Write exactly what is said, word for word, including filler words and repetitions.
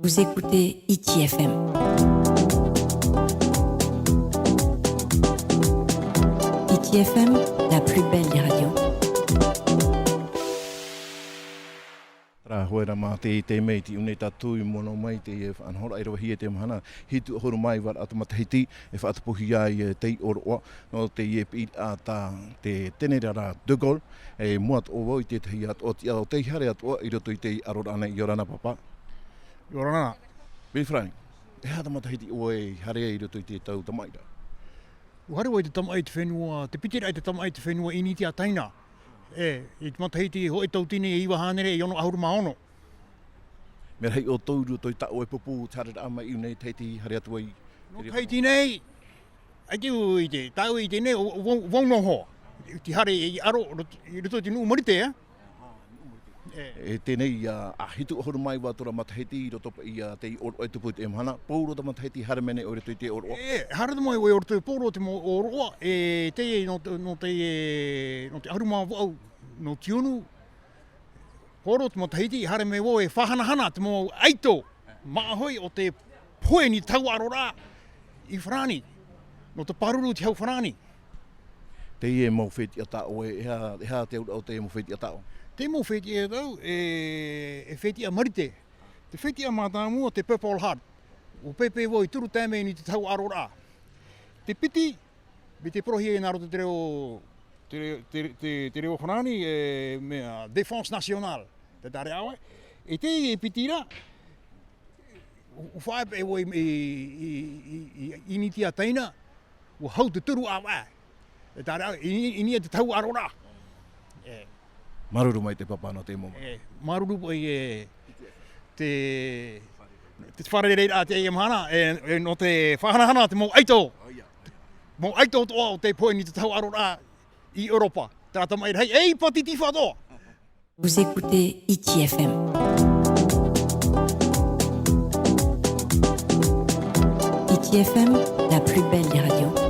Vous écoutez Hiti F M. Hiti F M, la plus belle des radios. Terā hoʻi rā mā te, te mea i tiʻu nei tātou i mua noa mai te, e, faʻanahoraʻa i ravehia i teie mahana, hitu ʻahuru mā iva raʻa te matahiti, e faʻatupuhia ai, e, tei ʻōroʻa, nō teie piʻiraʻa tā te Tenerara de Gaulle, e, mua atoʻa vau i te tahi atoʻa tiʻa o tei haere atoʻa i roto i te aroraʻa nei, ʻia ora na pāpā. ʻIa ora na. Billy Frank, e aha te matahiti ʻoe i haere ai i roto i te tau tamaʻi ra? ʻUa haere vau i te tamaʻi i te fenua, te piti raʻa i te tamaʻi i te fenua Initia Taina. E, i te matahiti hoʻi tauatini e iva hānere e ono ʻahuru mā ono. Mea rahi ʻoutou i roto i tā ʻoe pupu, te haereraʻa mai i ʻō nei, Tahiti, haere atu ai. Nō Tahiti nei, ʻaita i te, tāʻu i teie nei, ʻo, ʻo, ʻo, ʻo, ʻo, ʻo, i te haere i aro, rot-, i roto i te nuʻu Marite, e? E, teie nei, ā, ā, hitu ʻahuru mā iva atu ra matahiti i roto paʻi i, ā, tei ʻōroʻa e tupu i teie mahana, pauroa te matahiti haere mai nei ʻoe i roto i te ʻōroʻa. E, haere mai ʻoe i roto i pauroa te mau ʻōroʻa, e, teie nō te, nō te, e, nō te ʻahuru mā vaʻu, nō tiunu, pauroa te matahiti, haere mai vau e faʻahanahana te mau ʻaito, māʻa hoʻi o te pohe nui te tau ʻaroraʻa i Farāni, nō te pāruru i te hau Farāni. Teie mau fetiʻa tā ʻoe, e aha, e aha te auraʻa o teie mau fetiʻa tā ʻoe? Te mau fetiʻa tāʻu, e, e fetiʻa Marite. Te fetiʻa mātāmua, te Purple Heart. ʻUa pēpē vau i turu taime i niʻa i te tau ʻaroraʻa. Te piti, mai te porohia i nā roto te reo, te, te, te, te reo Farāni, e, mea, Défense Nationale. Te tare awe. E teie piti ra, ʻua, ʻua faʻaʻepaʻe vau i, i, i, i, i, i Initia Taina, ʻua hau te turu ʻāvaʻe. E tare awe, i, i niʻa i te tau ʻaroraʻa. E. Māuruuru maitaʻi pāpā nō te mau mea. E, māuruuru paʻi, e, te, te fārereiraʻa i teie mahana, e, e, nō te faʻahanahana te mau ʻaito. Mau ʻaito atoʻa o te pohe nui te tau ʻaroraʻa i ʻEuropa. Terā tamaʻi rahi, e, i pātiti faʻatoʻa. Vous écoutez Hiti F M. Hiti F M, la plus belle des radios.